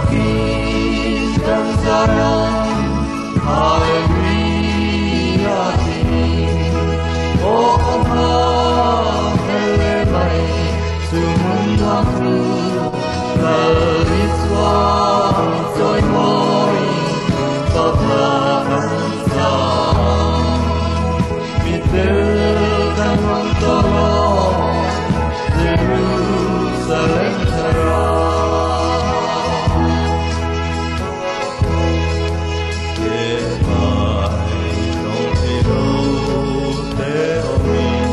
takin kan Zion, Hallelujah tiin. Aw kan hmel mai, sumun nuam chu, Lal Isua chawimawi, fakna kan sa ang. Mifel kan awm tawh lo, Jerusalem thara. Ke mai tawng thei lo te awmin,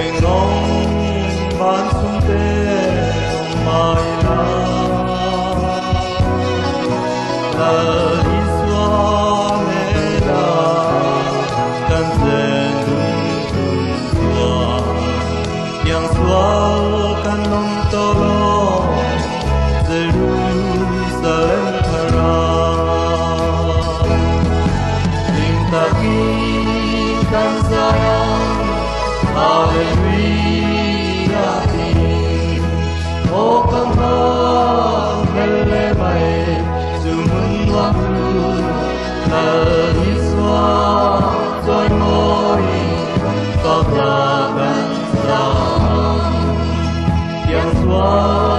Eng rawng van chhung te awm mah ila, Lal Isua nena kan chen dun thun chuan, Tiang sual kan awm tawh lo, Jerusalem thara. Hlim takin kan zai ang, Hallelujah tiin. Aw ka nghak hle mai, chu hmun nuam chu, Lal Isua chawimawiin fakna kan sa ang. Tiang sual.